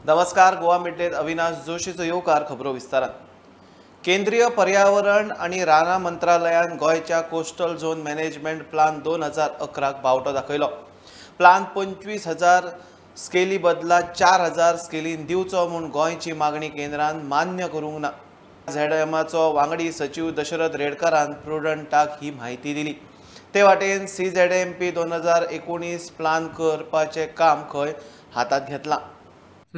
नमस्कार, गोवा मिडलेत अविनाश जोशीचो येवकार. खबरो विस्तारान. केंद्रीय पर्यावरण आनी रानां मंत्रालयान गोंयच्या कोस्टल झोन मॅनेजमेंट प्लान 2011 बावटो दाखयलो. प्लान 25,000 स्केली बदला 4,000 स्केलीन दिवचो म्हूण गोंयची मागणी केंद्रान मान्य करूंक ना. झेडएमाचो वांगडी सचीव दशरथ रेडकारान प्रुडंटाक ही म्हायती दिली. ते वाटेन CZMP 2019 plan करपाचें काम खंय हातांत घेतलां.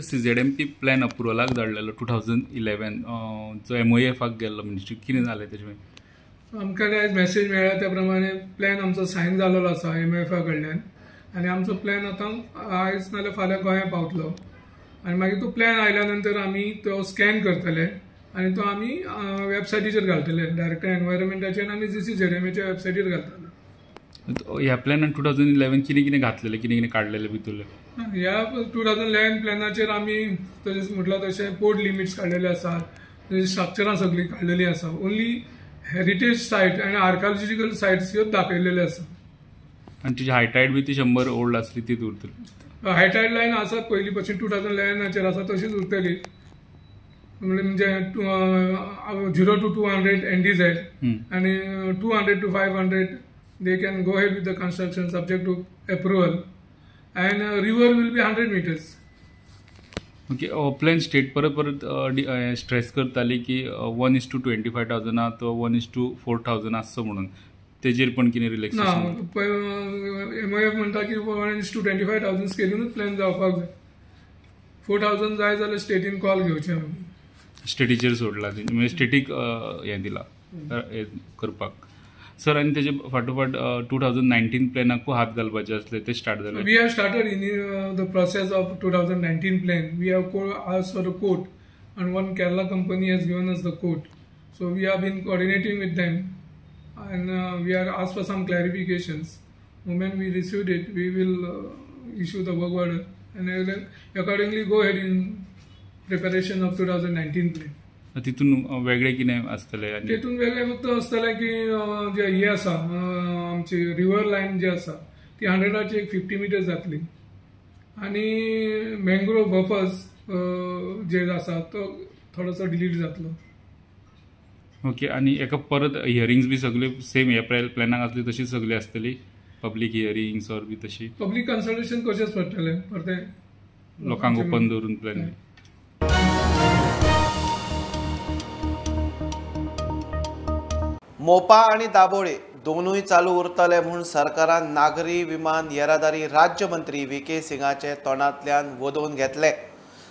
CZMP plan अप्रुवलाक धाडलेलो 2011 जो MOEFाक गेल्लो मिनिस्ट्री, कितें जालें तेजें? आमकां आयज मॅसेज मेळ्ळा त्या प्रमाणे प्लॅन आमचो सायन जाल्लो आसा MOEFा कडल्यान आनी आमचो प्लॅन आतां आयज नाल्यार फाल्यां गोंया पावतलो आनी मागीर तो प्लॅन आयल्या नंतर आमी तो स्कॅन करतले आनी तो आमी वेबसायटीचेर घालतले, डायरेक्टर एनवायरमेंटाचेर आनी CZMAच्या वेबसायटीर घालतले. ह्या प्लॅनान 2011 कितें कितें घातलेलें, कितें कितें काडलेलें भितरलें? ह्या 2011 प्लॅनाचेर आमी तशें म्हटलां तशें पोर्ट लिमिट्स काडलेले आसात, स्ट्रक्चरां सगळीं काडलेलीं आसा, ओन्ली हेरिटेज सायट आनी आर्किओलॉजिकल सायट्स ह्यो दाखयलेल्यो आसा. आनी तिची हायटायड बी ती 100 ओल्ड आसली तीच उरतली? हायटायड लायन आसा पयलीं पासून 2011 आसा तशीच उरतली, म्हणजे 0 to 200 NDZ आनी 200 to 500 they can go ahead with the construction subject to approval and river will be 100 meters. Okay, plan state परत परत स्ट्रेस करताली की 1:25,000 तो 1:4,000 आसचो म्हणून, तेजेर पण कितें रिलॅक्सेशन ना? MOEF म्हणटा की 1:25,000 स्केलूनच प्लॅन जावपाक जाय. 4,000 जाय जाल्यार स्टेटीन कॉल घेवचें आमी. स्टेटीचेर सोडला, म्हणजे स्टेटीक हें दिला करपाक. सर, आनी तेजे फाटोफाट 2019 प्लॅनाकूय हात घालपाचे आसले, ते स्टार्ट जाले? We have started in the process of 2019 plan. We have asked for a quote and one Kerala company has given us the quote. So we have been coordinating with them and we are asked for some clarifications. Moment we received it, we will issue the work order and accordingly go ahead in preparation of 2019 plan. तितून वेगळे कितें आसतलें? तितून वेगळें फक्त आसतलें की जे हे आसा आमची रिवर लायन जी आसा ती 100ची एक 50 मिटर जातली आनी मँग्रोव बफर्स जे आसा तो थोडोसो डिलीट जातलो. ओके, आनी एका परत हियरिंग्स बी सगळे सेम ह्या प्लॅनाक आसली तशीच सगळी आसतली? पब्लीक हियरिंग्स ऑर बी तशी पब्लीक कन्सल्टेशन करचेंच पडटलें परतें लोकांक ओपन दवरून प्लॅन. मोपा आनी दाबोळे दोनूय चालू उरतले म्हूण सरकारान नागरी विमान येरादारी राज्यमंत्री VK सिंगाचे तोंडांतल्यान वदोवन घेतले.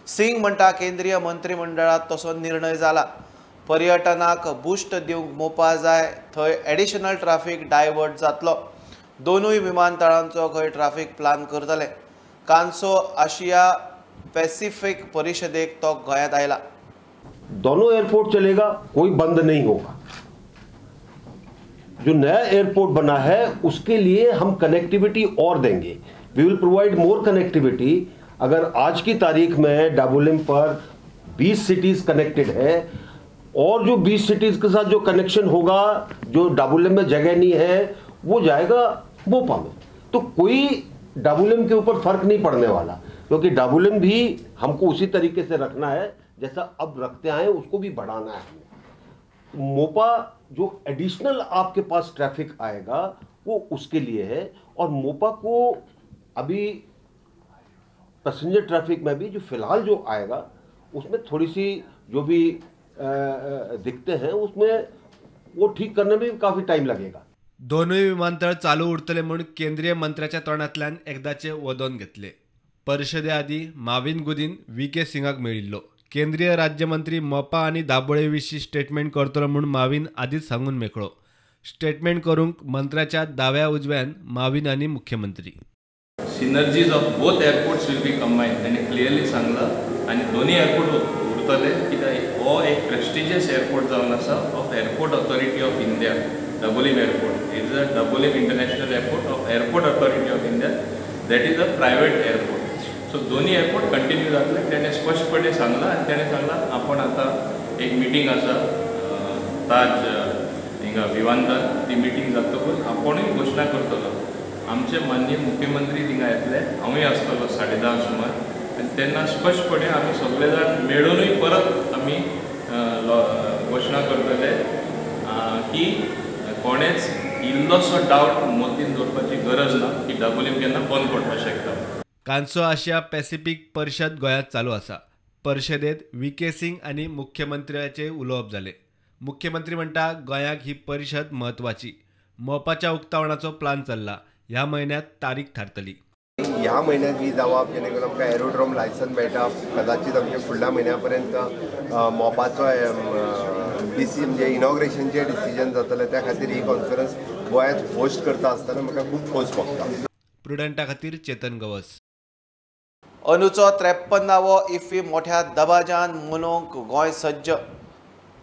सिंग म्हणटा केंद्रीय मंत्रिमंडळात तसो निर्णय जाला. पर्यटनाक बुस्ट दिवंक मोपा जाय थंय एडिशनल ट्राफीक डायवर्ट जातलो. दोनूय विमानतळांचो खंय ट्राफीक प्लान करतले. कांसो आशिया पॅसिफिक परिषदेक तो गोंयांत आयला. दोनों एयरपोर्ट चलेगा, कोई बंद नहीं होगा. जो नया एयरपोर्ट बना है उसके लिए हम कनेक्टिविटी और देंगे, we will provide more connectivity. अगर आज की तारीख में डाबोलिम पर 20 सिटीज़ कनेक्टेड है और जो 20 सिटीज़ के साथ जो कनेक्शन होगा, जो डाबोलिम में जगह नहीं है वो जाएगा मोपा में, तो कोई डाबोलिम के ऊपर फर्क नहीं पड़ने वाला, क्योंकि डाबोलिम भी हमको उसी तरीके से रखना है जैसा अब रखते आए, उसको भी बढ़ाना है हमें। मोपा जो एडिशनल आपके पास ट्रैफिक आएगा वो उसके लिए है, और मोपा को अभी पैसेंजर ट्रैफिक में भी जो फ़िलहाल जो आएगा उसमें थोड़ी सी जो भी दिखते हैं उसमें वो ठीक करने में भी काफ़ी टाइम लगेगा. दोनूय विमानतळ चालू उरतले म्हूण केंद्रीय मंत्र्याच्या तोंडांतल्यान एकदाचे वदोवन घेतले. परिशदे आदीं माविन गुदीन VK सिंगाक मेळिल्लो. केंद्रीय राज्यमंत्री मोपा आनी दाबोळे विशीं स्टेटमेंट करतलो म्हूण माविन आदींच सांगून मेकळो. स्टेटमेंट करूंक मंत्र्याच्या दाव्या उजव्यान माविन आनी मुख्यमंत्री. Synergies of both airports will be combined ताणें क्लियरली सांगलां आनी दोनूय एअरपोर्ट उरतले कित्याक हो एक प्रेस्टिजियस एअरपोर्ट जावन आसा of airport authority of India. Dabolim airport is a Dabolim international airport of airport authority of India, that is a private airport. So दोन्ही एअरपोर्ट कंटिन्यू जातले तेणें स्पश्टपणे सांगलां आनी तेणें सांगलां आपण आतां एक मिटींग आसा ताज हिंगा विमानतळ, ती मिटींग जातकूच आपूणय घोशणा करतलो. आमचे माननीय मुख्यमंत्री थिंगा येतले, हांवूय आसतलो 10:30 सुमार. आनी तेन्ना स्पश्टपणे आमी सगळे जाण मेळूनय परत आमी घोशणा करतले की कोणेच इल्लोसो डावट मतीन दवरपाची गरज ना की दाबोलीम केन्ना बंद पडपाक शकता. कांसो आशिया पॅसिफीक परिशद गोंयांत चालू आसा. परिशदेंत व्ही के सिंग आनी मुख्यमंत्र्याचे उलोवप जालें. मुख्यमंत्री म्हणटा गोंयाक ही परिशद म्हत्वाची. मोपाच्या उक्तावणाचो प्लान चल्ला. ह्या म्हयन्यांत तारीख थारतली. ह्या म्हयन्यात ही जावप जेणे करून आमकां एरोड्रोम लायसन्स मेळटा. कदाचित आमचे फुडल्या म्हयन्या पर्यंत मोपाचो डिसी म्हणजे इनॉग्रेशनचें डिसिजन जातलें. त्या खातीर ही कॉन्फरन्स गोंयांत होस्ट करता आसतना म्हाका खूब खोस भोगता. प्रुडंटा खातीर चेतन गवस. अंदूचो 53वो इफ्फी मोठ्या दबाज्यान मनोवंक गोंय सज्ज.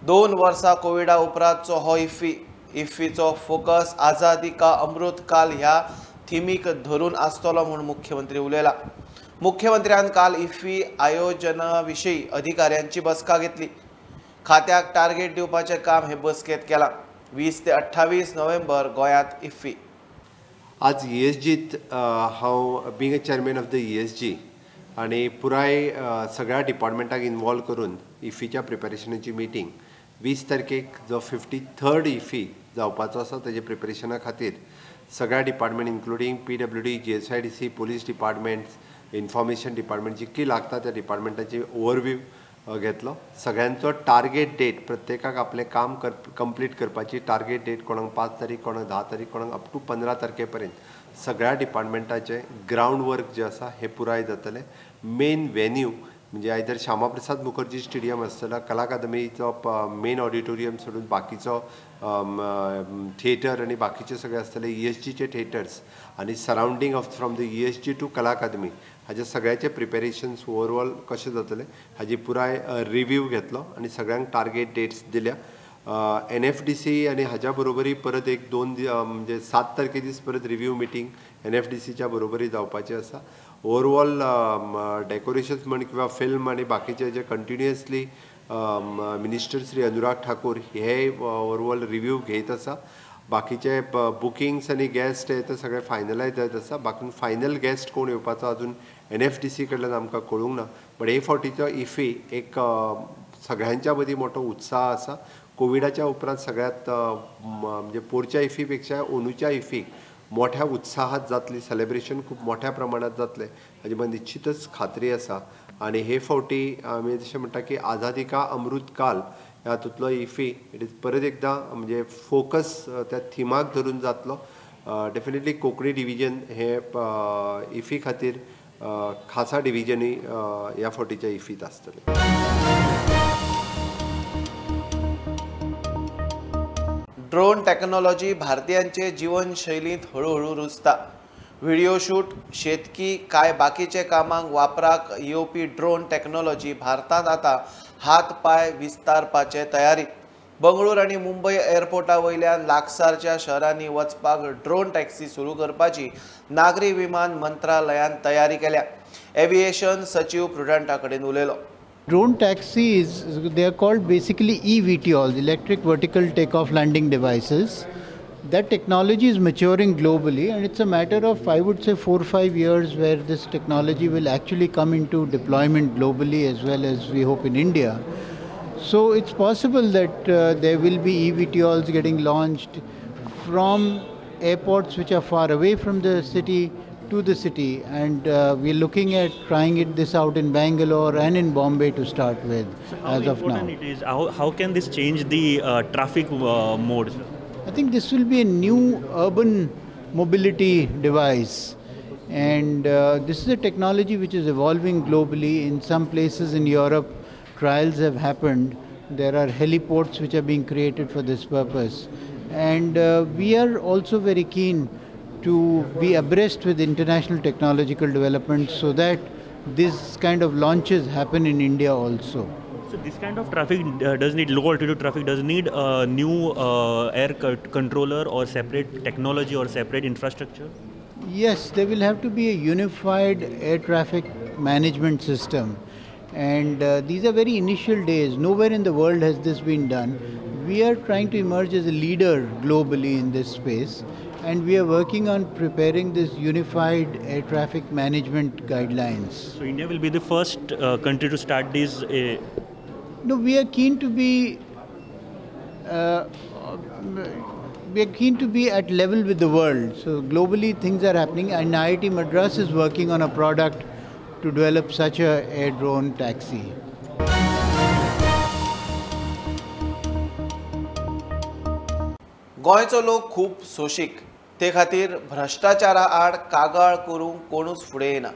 2 वर्सां कोविडा उपरांतचो हो इफ्फी. इफ्फीचो फोकस आझादी का अमृत काल ह्या थिमीक धरून आसतलो म्हूण मुख्यमंत्री उलयला. मुख्यमंत्र्यान काल इफ्फी आयोजना विशीं अधिकाऱ्यांची बसका घेतली. खात्याक टार्गेट दिवपाचें काम हे बसकेंत केलां. 20 ते 28 नोव्हेंबर गोंयांत इफ्फी. आज ESGत हांव being a chairman of the ESG आनी पुराय सगळ्या डिपार्टमेंटाक इन्वॉल्व करून इफ्फीच्या प्रिपेरेशनाची मिटींग 20 तारखेक जो 53rd IFFI जावपाचो आसा तेजे प्रिपेरेशना खातीर सगळ्या department including PWD, GSIDC, police departments, information department जितकी लागता त्या डिपार्टमेंटाची ओवरव्यू घेतलो. सगळ्यांचो टार्गेट डेट, प्रत्येकाक आपलें काम कंप्लीट करपाची टार्गेट डेट, कोणाक 5 तारीख, कोणाक 10 तारीख, कोणाक अप टू 15 तारखे पर्यंत सगळ्या डिपार्टमेंटाचें ग्रावंड वर्क जें आसा हें पुराय जातलें. मेन व्हेन्यू म्हणजे आयदर श्यामाप्रसाद मुखर्जी स्टेडियम आसतलो, कला अकादमीचो मेन ऑडिटोरियम सोडून बाकीचो थिएटर आनी बाकीचे सगळे आसतले ESGचे थिएटर्स आनी surrounding of from the ESG to Kala Akademi हाजे सगळ्याचे प्रिपेरेशन्स ओवरऑल कशें जातलें हाजी पुराय रिव्यू घेतलो आनी सगळ्यांक टार्गेट डेट्स दिल्या. NFDC आनी हाज्या बरोबरी परत 1-2 म्हणजे 7 तारखे दीस परत रिव्यू मिटींग NFDCच्या बरोबरी जावपाची आसा. ओवरऑल डेकोरेशन्स म्हण किंवा फिल्म आनी बाकीचे जे कंटिन्युअसली मिनिस्टर श्री अनुराग ठाकूर हे ओवरऑल रिव्यू घेत आसा. बाकीचे बुकिंग्स आनी गेस्ट हे ते सगळे फायनलायज जायत आसा. बाकी फायनल गेस्ट कोण येवपाचो अजून NFDC कडल्यान आमकां कळूंक ना. बट हे फावटीचो इफ्फी एक सगळ्यांच्या मदीं मोठो उत्साह आसा. कोविडाच्या उपरांत सगळ्यांत म्हणजे पोरच्या इफ्फी पेक्षा अंदूच्या इफ्फीक मोठ्या उत्साहात जातली, सेलेब्रेशन खूब मोठ्या प्रमाणात जातलें हाजी म्हाका निश्चितच खात्री आसा. आनी हे फावटी आमी जशें म्हणटा की आझादी का अमृत काल हातूंतलो इफ्फी it is परत एकदां म्हणजे फोकस त्या थिमाक धरून जातलो. डेफिनेटली कोंकणी डिविजन हे इफ्फी खातीर खासा डिविजनूय ह्या फावटीच्या इफ्फीत आसतलें. ड्रोन टेक्नॉलॉजी भारतीयांचे जीवनशैलींत हळूहळू रुजता. व्हिडिओ शूट, शेतकी काय बाकीचे कामांक वापराक येवपी ड्रोन टेक्नॉलॉजी भारतांत आतां हात पांय विस्तारपाचे तयारीत. बंगळूर आनी मुंबय एअरपोर्टा वयल्यान लागसारच्या शहरांनी वचपाक ड्रोन टॅक्सी सुरू करपाची नागरी विमान मंत्रालयान तयारी केल्या. एव्हिएशन सचीव प्रुडंटा कडेन उलयलो. Drone taxis, they are called basically eVTOLs, electric vertical takeoff landing devices. That technology is maturing globally, and it's a matter of, I would say, 4 or 5 years where this technology will actually come into deployment globally as well as we hope in India. So it's possible that there will be eVTOLs getting launched from airports which are far away from the city to the city, and we're looking at trying this out in Bangalore and in Bombay to start with. So how as of now. Important it is? How can this change the traffic mode? I think this will be a new urban mobility device, and this is a technology which is evolving globally. In some places in Europe, trials have happened. There are heliports which are being created for this purpose, and we are also very keen to be abreast with international technological developments so that this kind of launches happen in India also. So this kind of traffic does need, low altitude traffic does need a new air controller or separate technology or separate infrastructure? Yes, there will have to be a unified air traffic management system. And these are very initial days. Nowhere in the world has this been done. We are trying to emerge as a leader globally in this space. And we are working on preparing this unified air traffic management guidelines. So India will be the first country to start these? No, we are keen to be at level with the world. So globally things are happening, and IIT Madras is working on a product to develop such a air drone taxi. गोंयचो लोक खूब सोशीक, ते खातीर भ्रश्टाचारा आड कागाळ करूंक कोणूच फुडें येना.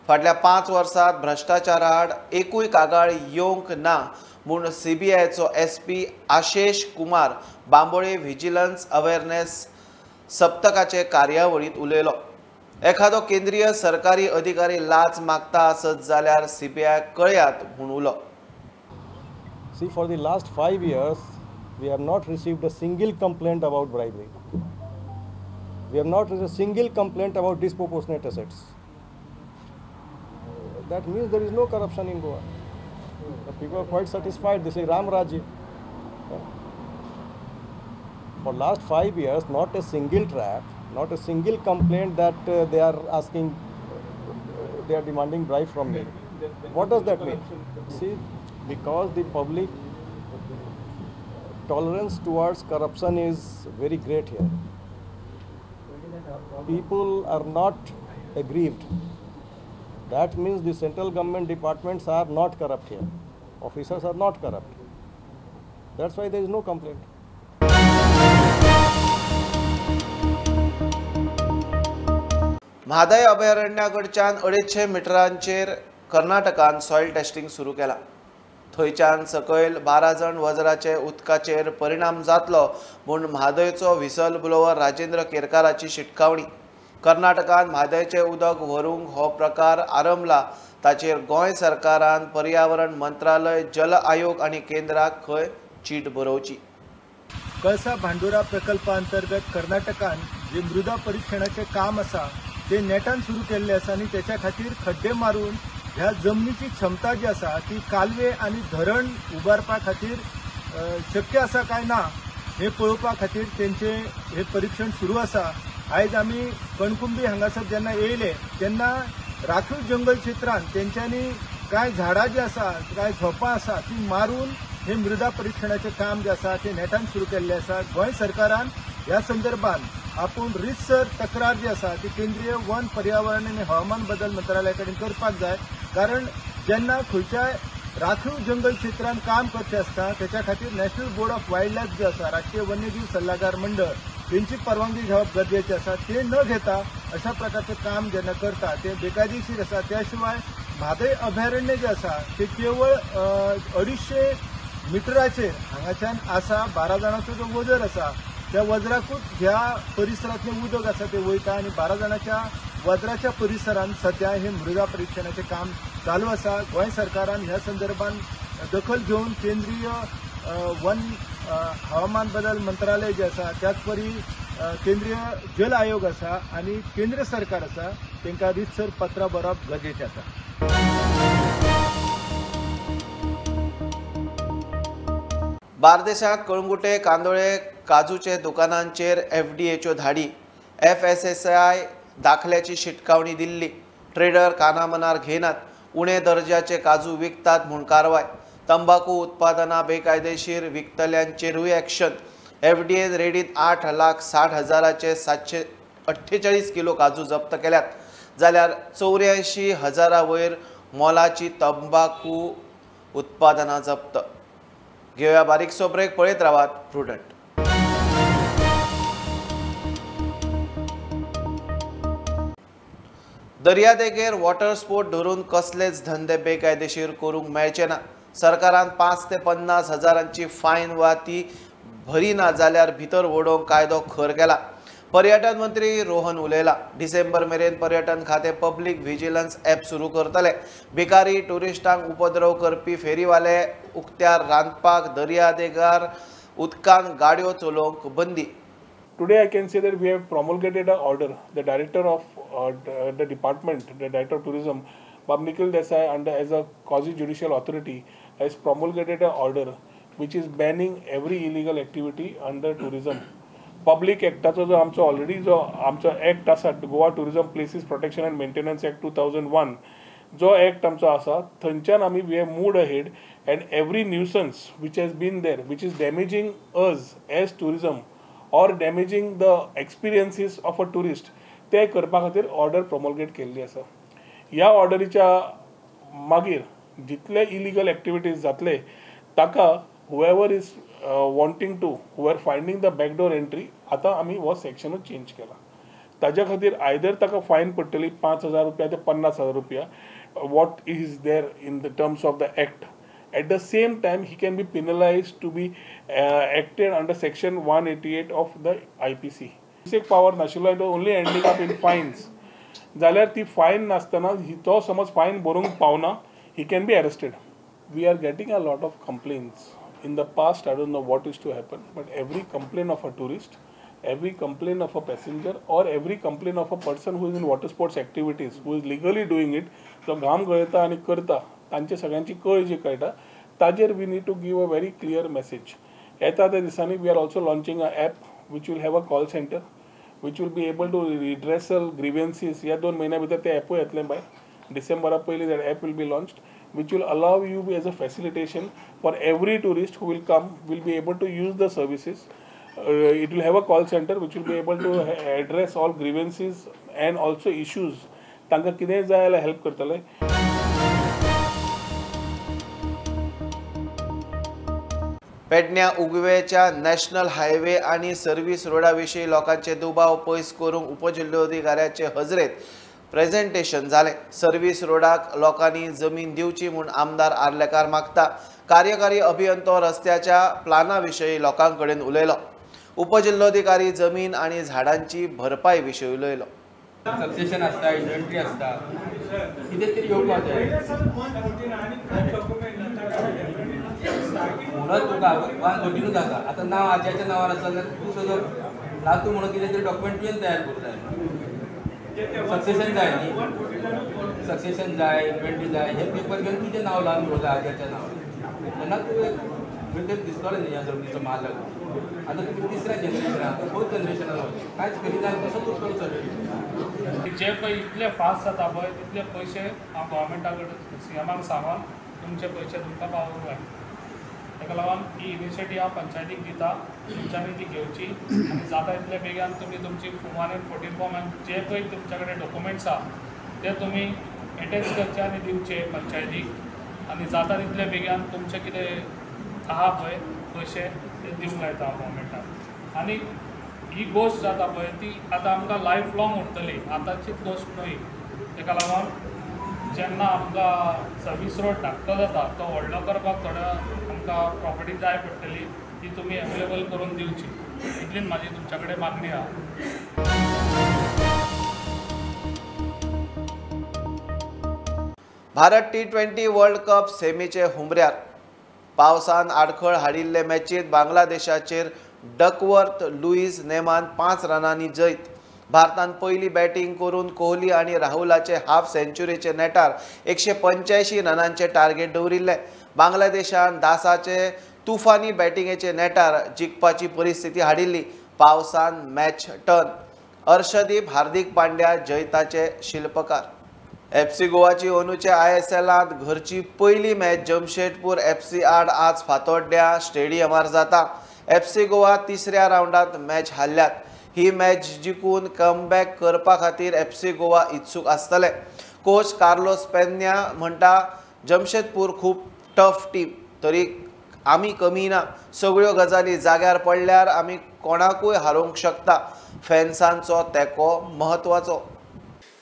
फाटल्या 5 वर्सांत भ्रश्टाचारा आड एकूय कागाळ येवंक ना म्हूण सीबीआयचो SP Ashesh Kumar Bambolim vigilance awareness सप्तकाचे कार्यावळींत उलयलो. एखादो केंद्रीय सरकारी अधिकारी लाच मागता आसत जाल्यार सीबीआय कळयात म्हूण उलो. See, for the last 5 years, we have not received a single complaint about bribery. We have not received a single complaint about disproportionate assets. That means there is no corruption in Goa. The people are quite satisfied. They say Ram Rajya. For last 5 years, not a single trap, not a single complaint that they are asking, they are demanding bribe from me. What does that mean? See, because the public tolerance towards corruption is very great here. People are not aggrieved. That means the central government departments are not corrupt here. Officers are not corrupt. That's why there is no complaint. Mhadei अभयारण्याकडच्यान 250 मिटरांचेर कर्नाटकान soil testing सुरू केला. थंयच्यान सकयल 12 जाण वज्राचे उदकाचेर परिणाम जातलो म्हूण म्हादयचो whistle blower Rajendra केरकाराची शिटकावणी. कर्नाटकान म्हादयचें उदक व्हरूंक हो प्रकार आरंभला ताचेर गोंय सरकारान पर्यावरण मंत्रालय, जल आयोग आनी केंद्राक खंय चीट बरोवची. कळसा भांडुरा प्रकल्पा अंतर्गत कर्नाटकान जे मृदा परिक्षणाचें काम आसा ते नेटान सुरू केल्लें आसा आनी तेच्या खातीर खड्डे मारून ह्या जमनीची क्षमता जी आसा ती कालवे आनी धरण उबारपा खातीर शक्य आसा काय ना हे पळोवपा खातीर तेंचे हे परीक्षण सुरू आसा. आयज आमी कणकुंबी हांगासर जेन्ना येयले तेन्ना राखीव जंगल क्षेत्रांत तेंच्यांनी कांय झाडां जी आसा, कांय झोपां आसा ती मारून हे मृदा परिक्षणाचें काम जें आसा तें नेटान सुरू केल्लें आसा. गोंय सरकारान ह्या संदर्भात आपूण रितसर तक्रार जी आसा ती केंद्रीय वन पर्यावरण आनी हवामान बदल मंत्रालया कडेन करपाक जाय, कारण जेन्ना खंयच्याय राखीव जंगल क्षेत्रांत काम करचें आसता तेच्या खातीर national board of wild life जे आसा, राष्ट्रीय वन्यजीव सल्लागार मंडळ, तेंची परवानगी घेवप गरजेचें आसा. ते न घेता अशा प्रकारचें काम जेन्ना करता तें बेकायदेशीर आसा. त्या शिवाय म्हादय अभयारण्य जें आसा तें केवळ 250 मिटराचेर हांगाच्यान आसा. 12 जाणांचो जो वजर आसा त्या वज्राकूच ह्या परिसरांतलें उदक आसा तें वयता आनी 12 जाणांच्या वज्राच्या परिसरांत सद्या हे मृदा परिक्षणाचें काम चालू आसा. गोंय सरकारान ह्या संदर्भात दखल घेवन केंद्रीय वन हवामान बदल मंत्रालय जें आसा, त्याच परी केंद्रीय जल आयोग आसा आनी केंद्र सरकार आसा तांकां रितसर पत्रां बरोवप गरजेचें आसा. बार्देशांत कळंगुटे, कांदोळे, काजूचे दुकानांचेर एफडीएच्यो धाडी. एफएसएसआय दाखल्याची शिटकावणी दिल्ली. ट्रेडर कानामनार घेनात, उणे दर्जाचे काजू विकतात म्हूण कारवाय. तंबाकू उत्पादनां बेकायदेशीर विकतल्यांचेरूय एक्शन. एफडीएन रेडीत 8,60,000चे 748 किलो काजू जप्त केल्यात, जाल्यार 84,000 वयर मोलाची तंबाकू उत्पादनां जप्त. घेवया बारीकसो ब्रेक, पळयत रावात प्रुडंट. दर्यादेगेर वॉटर स्पोर्ट धरून कसलेच धंदे बेकायदेशीर करूंक मेळचे ना. सरकारान 5 ते 50 हजारांची फायन वा ती भरिना जाल्यार भितर वडोवंक कायदो खर केला. पर्यटन मंत्री रोहन उलयला. डिसेंबर मेरेन पर्यटन खातें पब्लीक व्हिजिलन्स ॲप सुरू करतले. भिकारी ट्युरिस्टांक उपद्रव करपी फेरीवाले उक्त्यार रांदपाक दर्यादेगार उदकान गाडयो चलोवंक बंदी. Today I can say that we have promulgated an order. The director of the department, the director of tourism, Bab Nikhil Desai, under as a quasi judicial authority, has promulgated an order which is banning every illegal activity under tourism. Public एक्टाचो जो आमचो already जो आमचो act आसा, Goa tourism places protection and maintenance act 2001 जो act आमचो आसा थंयच्यान आमी we have moved ahead and every nuisance which has been there which is damaging us as tourism or damaging the experiences of a tourist ते करपा खातीर order प्रॉमल्गेट केल्ली आसा. ह्या ऑर्डरीच्या मागीर जितले इलिगल एक्टिविटीज जातले ताका whoever is wanting to, who are finding the backdoor entry, आतां आमी हो सेक्शनूच चेंज केला. ताज्या खातीर आयदर ताका फायन पडटली 5,000 रुपया ते 50,000 रुपया, what is there in the terms of the act. At the same time he can be penalised to be acted under section 188 of the IPC. एक पावर नाशिल्लो, it only ending up in fines. जाल्यार ती fine नासतना तो समज fine भरूंक पावना, he can be arrested. We are getting a lot of complaints. In the past, I don't know what is to happen, but every complaint of a tourist, every complaint of a passenger, or every complaint of a person who is in water sports activities, who is legally doing it, जो घाम गळयता आनी करता, तांचे सगळ्यांची कळ जी कळटा ताजेर we need to give a very clear message. येता त्या दिसांनी we are also launching a app which will have a call center, which will be able to redressal grievances. ह्या 2 म्हयन्या भितर ते ॲपूय येतलें भायर, डिसेंबरा पयलीं that app will be launched, which will allow you as a facilitation for every tourist who will come, will be able to use the services. It will have a call center which will be able to address all grievances and also issues. तांकां कितेंय जाय जाल्यार help करतले. पेडण्या उगवेच्या national highway आनी service रोडा विशीं लोकांचे दुबाव पयस करूंक उपजिल्लोधिकाऱ्याचे हजरेत प्रेझेंटेशन जालें. सर्वीस रोडाक लोकांनी जमीन दिवची म्हूण आमदार आर्लेकार मागता. कार्यकारी अभियंतो रस्त्याच्या प्लाना विशीं लोकां कडेन उलयलो. उपजिल्लोधिकारी जमीन आनी झाडांची भरपाई विशीं उलयलो. सक्सेशन आसता, इन्व्हेंटरी आसता, कितें तरी येवपाक जाय. म्हणत तुका 114 आसा, आतां नांव आज्याच्या नांवार आसा जाल्यार तूं तुजो नातू म्हणून कितें तरी डॉक्युमेंट तुवें तयार करूंक जाय. सक्सेशन जाय न्ही, सक्सेशन जाय, इन्व्हेंटरी जाय, हे पेपर घेवन तुजें नांव लावन दवरता आज्याच्या नांवार, तेन्ना तूं एक खंय तरी दिसतलें न्ही ह्या जमनीचो मालक. आतां तुमी तिसऱ्या जनरेशनान, आतां फोर्थ जनरेशनान कांयच करिना, कसो उरतलो सर? जे पळय इतले फास्ट जाता पळय तितले पयशे हांव गव्हर्मेंटा कडेन सीएमाक सांगून तुमचे पयशे तुमकां पावोवंक जाय. ताका लागून ही इनिशिएटीव हांव पंचायतीक दिता, तुमच्यांनी ती घेवची आनी जाता तितले बेगीन तुमी तुमची 114 फॉर्म आनी जे पळय तुमच्या कडेन डॉक्युमेंट्स आहा ते तुमी एटॅच करचे आनी दिवचे पंचायतीक, आनी जाता तितले बेगीन तुमचे कितें आहा पळय पयशे ते दिवंक लायता हांव गव्हर्मेंटाक. आनी ही गोश्ट जाता पळय ती आतां आमकां लायफ लॉंग उरतली, आतांचीच गोश्ट न्हय. ताका लागून जेन्ना आमकां सर्वीस रोड धाकटो जाता तो व्हडलो करपाक थोडो आमकां प्रॉपर्टी जाय पडटली, ती तुमी अवेलेबल करून दिवची, इतलीच म्हाजी तुमच्या कडेन मागणी आहा. भारत T20 world cup सेमीचे हुमऱ्यार पावसान आडखळ हाडिल्ले मॅचीत बांगलादेशाचेर डकवर्थ लुईस नेमान 5 रनांनी जैत. भारतान पयली बॅटींग करून कोहली आनी राहुलाचे हाफ सेंच्युरीचे नेटार 185 रनांचे टार्गेट दवरिल्ले. बांगलादेशान दासाचे तुफानी बॅटिंगेचे नेटार जिखपाची परिस्थिती हाडिल्ली. पावसान मॅच टर्न. अर्शदीप हार्दिक पांड्या जैताचे शिल्पकार. एफसी गोवाची अंदूचे ISLांत घरची पयली मॅच जमशेदपूर एफसी आड आज फातोड्ड्या स्टेडियमार जाता. एफसी गोवा तिसऱ्या रावंडात मॅच हारल्यात. ही मॅच जिखून कमबॅक करपा खातीर एफसी गोवा इत्सूक आसतले. कोच कार्लोस पेन्या म्हणटा, जमशेदपूर खूब टफ टीम, तरी आमी कमी ना. सगळ्यो गजाली जाग्यार पडल्यार आमी कोणाकूय हारोवंक शकता. फॅन्सांचो तेंको म्हत्वाचो.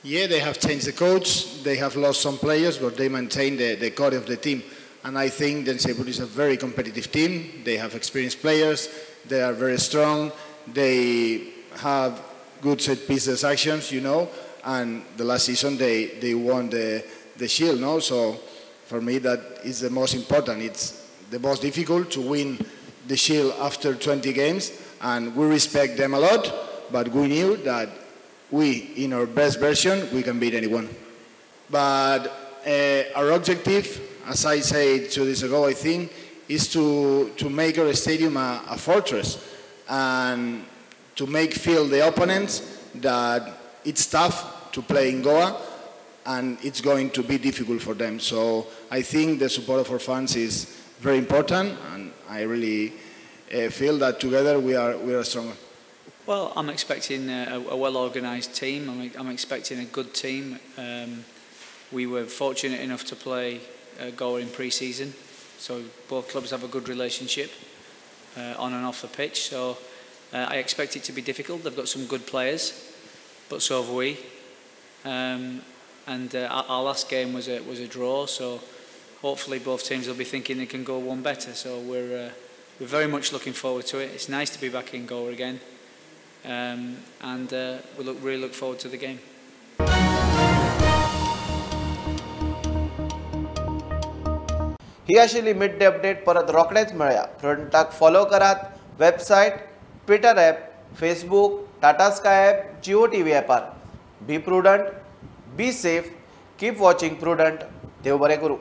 Yeah, they have changed the coach, they have lost some players, but they maintain the core of the team. And I think Jamshedpur is a very competitive team. They have experienced players, they are very strong, they have good set pieces actions, you know, and the last season they won the shield, no? So for me that is the most important. It's the most difficult to win the shield after 20 games, and we respect them a lot, but we knew that we, in our best version, we can beat anyone. But our objective, as I said 2 days ago, I think, is to make our stadium a fortress and to make feel the opponents that it's tough to play in Goa and it's going to be difficult for them. So I think the support of our fans is very important, and I really feel that together we are stronger. Well, I'm expecting a well-organised team. I'm expecting a good team. We were fortunate enough to play Goa in pre-season, so both clubs have a good relationship on and off the pitch. So I expect it to be difficult. They've got some good players, but so have we. And our last game was a draw, so hopefully both teams will be thinking they can go one better. So we're very much looking forward to it. It's nice to be back in Goa again, and we really look forward to the game. ही आशिल्ली mid day update. परत रोखडेच मेळया. प्रुडंटाक follow करात website, Twitter app, Facebook, Tata Sky app, Jio TV ॲपार. Be prudent, be safe, keep watching Prudent. देव बरें करूं.